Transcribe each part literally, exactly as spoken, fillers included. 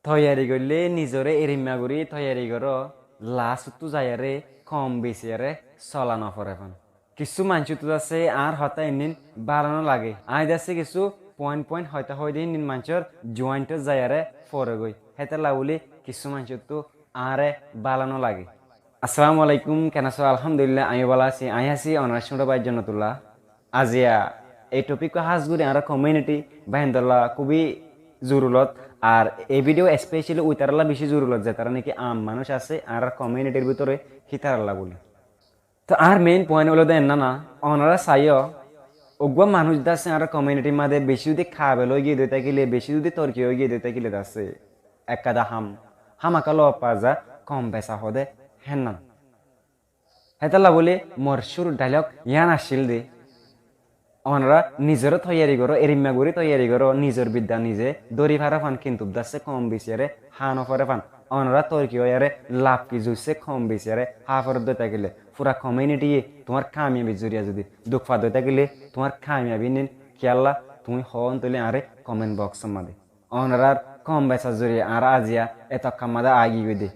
Toiyari goillé nizoré erimma gorí toiyari goró, lasottú zaiyaré koum besiyaré sola noforé fán. Kissú maincóttu asé añár hotá innín bála nolagé. Aññí de asé kissú point point hoitá hoidé innín maincór juáintot zaiyaré foregói. Hétolla bóli kissú maincóttu añáre bála nolagé. Assalamu alaikum, ken asó? Alhamdulillah, aññí bála así. Aññí así onorár cóñço bái Jonnatullah. Aziya ei topic hás gorí añára community báindolla kúbi zorurot. Ar ei video especially uitarálla bicí zorurot, zetará niki am manúic asé añárar communityr bútore, hítarálla bóli. Tó añár main point óilde enná na, onorá saiyó, uggúa manúic de asé añárar communityr mazé bicí zudi kabel óigiyé de tákile, bicí zudi torki óigiyé de tákile de asé, ekkán ham hámaka loot fa za, koum besa hoó de hénna. Hétolla bóli mor cúrur dialogue yián accíl de, onorá nizoré toiyari goró, erimma gorí toiyari goró, nizor bidda nize dóri faró fán, kintu de asé koum besiyaré há noforé fán. Onorá torki óiyaré laf ki, zuissé koum besiyaré há foré de tákile, fura communityye tuáñr kamiyabir zoriya zudi duk fa de tákile, tuáñr kamiyabi innín kiyólla tuñí hoón tóile añáre comment boxor mazé. Onorár koum besar zoriya añára aziya etokka mazé aigiyí goi de.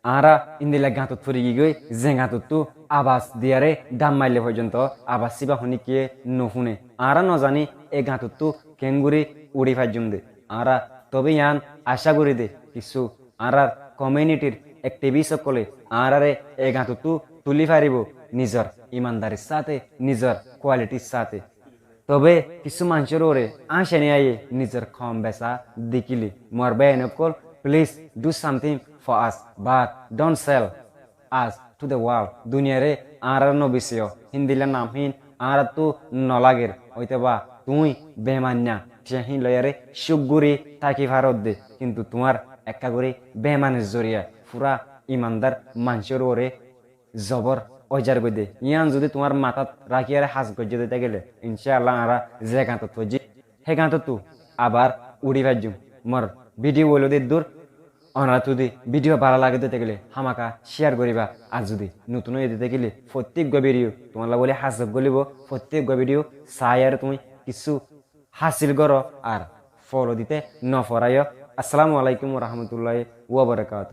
Añára endilla gañtot fori giyí goi, ze gañtottú abas diyaré dham maille foijjonto abas síba honíkkiye nofúne. Añára nozaní e gañtottú keéngorí uçí faijjum de. Añára tobe yián acá gorí de, kissú añárar communityr activist ókkolé añáráre e gañtottú tulí faribóu nizor imandarir sáte, nizor qualityr sáte. Tobe kissú maincór uore áñcani aiyé nizor koum besa dekíle. Mor báiyain ókkol, please do something for us, but don't sell us to the world. Duniyaré añáráre nobisiyó, héndilla nam hín añáráttu nolager. Óitoba tuñí bemainna thiañ hín loiyaré cúk gorí táki faró de, kintu tuáñr ekká gorí bemainir zoriya fura imandar maincór uore zobor óizar goi de. Yián zudi tuáñr matát rakíyaré ham goijjó de tákile, incáallah añára ze gañtot foijjí, hé gañtottú abar uçí faijjum. Mor video óilde eddúr, onoráttu zudi video bála lage de tákile hámaka share goríba. Ar zudi notún óiye de tákile, fottíggua video tuáñlla bóli ham goríbo, fottíggua video saiyaré tuñí kissú hásil goró ar follow dite noforáiyo. Assalamu alaikum warahmatullahi wabarakatuh.